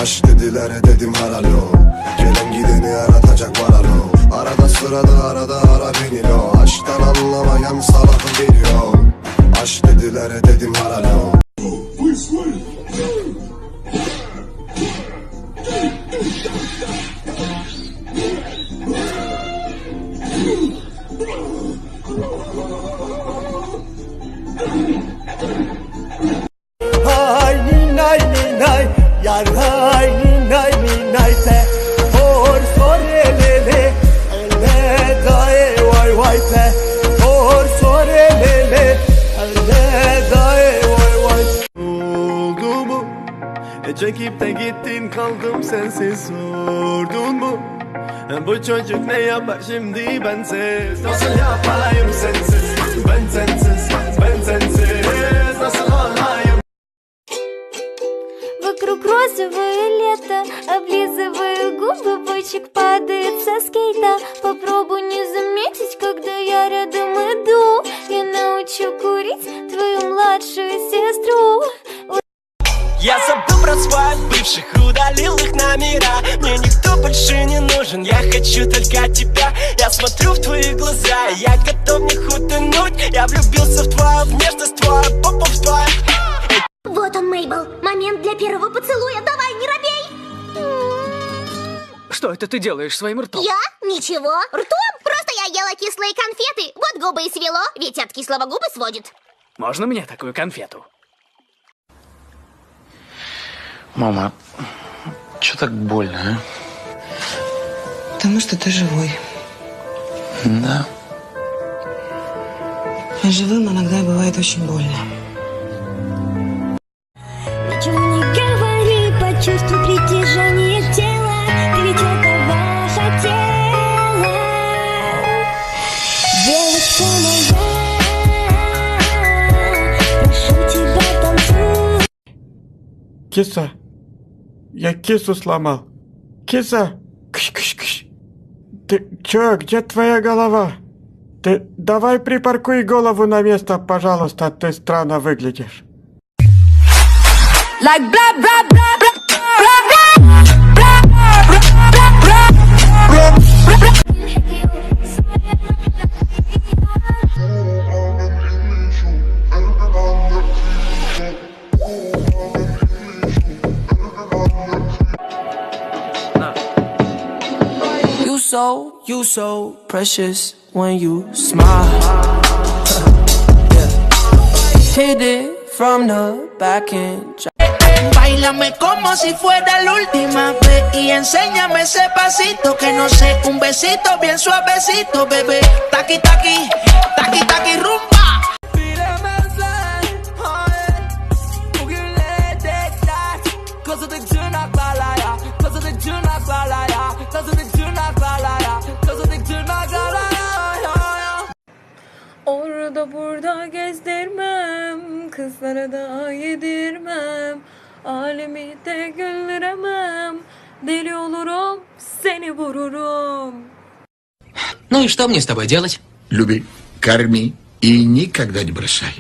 Aşk dediler dedim halal ol. Gelen gideni aratacak var alo. Arada sırada arada ara beni lo. Aşktan anlamayan salakım geliyor. Aşk dediler dedim halal ol. Hay ninay ninay yar hay ninay ninay te Or sore lele elle dae vay vay te Or sore lele elle dae vay vay. Oldu mu? E çekip de gittin kaldım sensiz sordun mu? E bu çocuk ne yapar şimdi bensiz? Nasıl yapayım sensiz? Ben sensiz, ben sensiz nasıl olayım? Вокруг розовое лето, облизываю губы, бочек падает со скейта. Попробуй не заметить, когда я рядом иду. Я научу курить твою младшую сестру. Я забыл про своих бывших, удалил их номера. Мне никто больше не нужен, я хочу только тебя. Я смотрю в твои глаза, я готов в них утонуть. Я влюбился в твою внешность, твою попу, в твою. Вот он, Мейбл, момент для первого поцелуя, давай, не робей! Что это ты делаешь своим ртом? Я? Ничего. Ртом? Просто я ела кислые конфеты. Вот губы и свело, ведь от кислого губы сводит. Можно мне такую конфету? Мама, что так больно, а? Потому что ты живой. Да. А живым иногда бывает очень больно. Ничего не говори, почувствуй притяжение тела. Ты ведь этого хотела. Девочка моя, прошу тебя, танцуй. Киса, я кису сломал. Киса, кш-кш-кш. Ты чё, где твоя голова? Ты давай припаркуй голову на место, пожалуйста, ты странно выглядишь. Like blah blah blah blah blah blah blah blah blah. You so precious when you smile. Yeah. Hit it from the back and Báilame como si fuera la última vez y enséñame ese pasito que no sé, un besito bien suavecito, bebé. Taqui taqui, taqui taqui rumba. Bilemezler hayır. Bugün tekrar kazıdık tırnaklarla ya, kazıdık tırnaklarla ya, kazıdık tırnaklarla ya, kazıdık tırnaklarla ya, ya, ya. Orada burada gezdirmem, kızlara da yedirmem, alemi de güldüremem, deli olurum, seni vururum. Ну и что мне с тобой делать? Люби, корми и никогда не бросай.